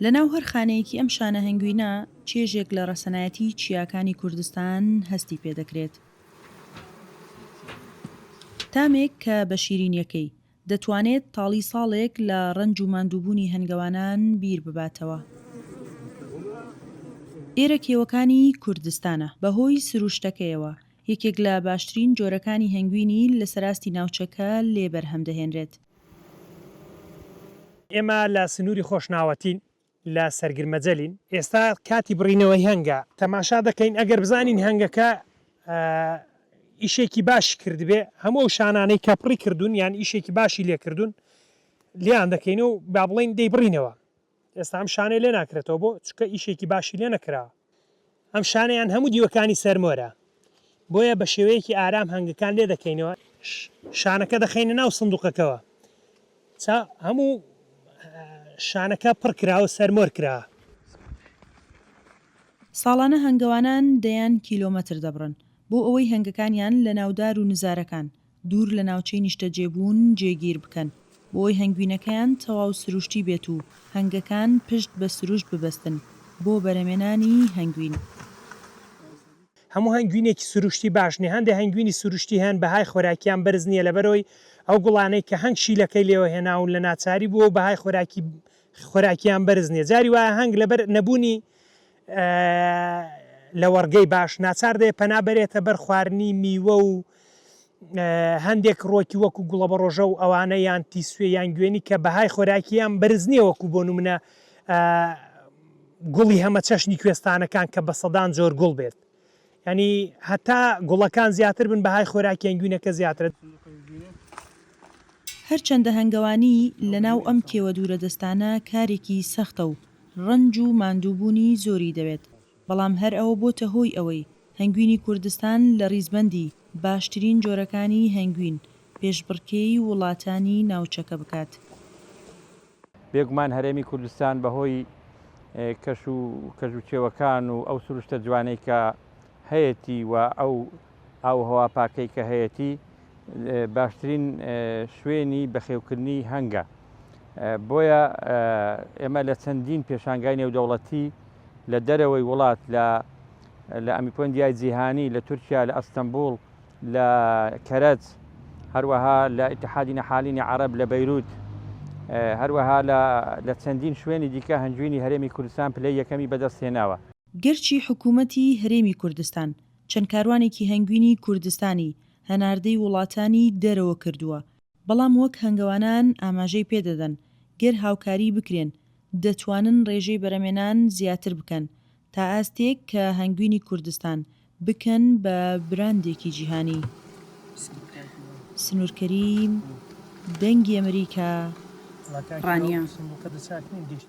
لەناو هەر خانەیەکی ئەم شانە هەنگوینە، چێژێک لە ڕەسەنایەتی چیاکانی کوردستان هەستی پێدەکرێت. تامێک کە بە شیرینیەکەی، دەتوانێت تاڵی ساڵێک لە ڕەنج و ماندووبوونی هەنگەوانان بیر بباتەوە. ئێرە کێوەکانی کوردستانە، بەهۆی سروشتەکەیەوە، یەکێک لە باشترین جۆرەکانی هەنگوینی لەسەر ئاستی ناوچەکە لێ بەرهەم دەهێنرێت. ئێمە لە سنووری خۆشناوەتین، لە سەرگرمەجەلین، ئێستا کاتی بڕینەوەی هەنگە، تەماشا دەکەین ئەگەر بزانین هەنگەکە ئیشێکی باشی کردبێ، هەموو ئەو شانانەی کە پڕی کردوون یان ئیشێکی باشی لێ کردوون لێیان دەکەین و با بڵێین دەیبڕینەوە. ئێستا ئەم شانەی لێ ناکرێتەوە بۆ؟ چونکە ئیشێکی باشی لێ نەکراوە. ئەم شانەیان هەموو دیوەکانی سەرمۆرە بۆیە بە شێوەیەکی ئارام هەنگەکان لێ دەکەینەوە شانەکە دەخەینە ناو سندوقەکەوە چا هەموو شانەکە پڕ کراوە سەرمۆر کراوە. ساڵانە هەنگەوانان دەیان کیلۆمەتر دەبڕن بۆ ئەوەی هەنگەکانیان لە ناو دار و نزارەکان دوور لە ناوچەی نیشتەجێبوون جێگیر بکەن، بۆ ئەوەی هەنگوینەکەیان تەواو سروشتی بێت و هەنگەکان پشت بە سروشت ببەستن بۆ بەرەمێنانی هەنگوین. هەموو هەنگوینێکی سروشتی باش نیە، هەندێک هەنگوینی سروشتی هەن بەهای خۆراکیان بەرز نیە لەبەرئەوەی ئەو گوڵانەی کە هەنگ شیلەکەی لێوە هێناون لە ناچاری بووە و بەهای خۆراکی خۆراکیان بەرز نیە، جاری وایە هەنگ لەبەر نەبوونی لەوەڕگەی باش ناچار دەبێت پەنا بەرێتە بەر خواردنی میوە و هەندێک ڕۆکی وەکو گوڵەبەڕۆژە و ئەوانە یان تیسوێ یان گوێنی کە بەهای خۆراکیان بەرز نییە وەکو بۆ نمونە گوڵی هەمەچەشنی کوێستانەکان کە بە سەدان جۆر گوڵ بێت ینی هەتا گوڵەکان زیاتر بن بەهای خۆراکی هەنگوینەکە زیاترە. هەرچەندە هەنگەوانی لەناو ئەم کێوە دوورەدەستانە کارێکی سەختە و ڕەنج و ماندووبوونی زۆری دەوێت، بەڵام هەر ئەوە بۆتە هۆی ئەوەی هەنگوینی کوردستان لە ڕیزبەندی باشترین جۆرەکانی هەنگوین پێشبڕکێی وڵاتانی ناوچەکە بکات. بێگومان هەرێمی کوردستان بەهۆی کەش و کەژ و کێوەکان و ئەو سروشتە جوانەی کە هەیەتی و ئەو ئاووهەوا پاکەی کە هەیەتی باشترین شوێنی بەخێوکردنی هەنگە. بۆیە ئێمە لە چەندین پێشانگای نێودەوڵەتی لە دەرەوەی وڵات لە لە ئەمیپۆندیای جیهانی لە تورکیا لە ئەستەنبوڵ لە کەرەج هەروەها لە ئیتحادی نەحالینی عەرەب لە بەیروت هەروەها لە چەندین شوێنی دیکە هەنگوینی هەرێمی کوردستان پلەی یەکەمی بەدەست هێناوە. گەرچی حکوومەتی هەرێمی کوردستان چەند کاروانێکی هەنگوینی کوردستانی هەناردەی وڵاتانی دەرەوە کردووە، بەڵام وەک هەنگەوانان ئاماژەی پێدەدەن، گەر هاوکاری بکرێن، دەتوانن رێژەی بەرەمێنان زیاتر بکەن، تا ئاستێک کە هەنگوینی کوردستان بکەن بە براندێکی جیهانی. سنوور کەریم، دەنگی ئەمریکا، ڕانیە.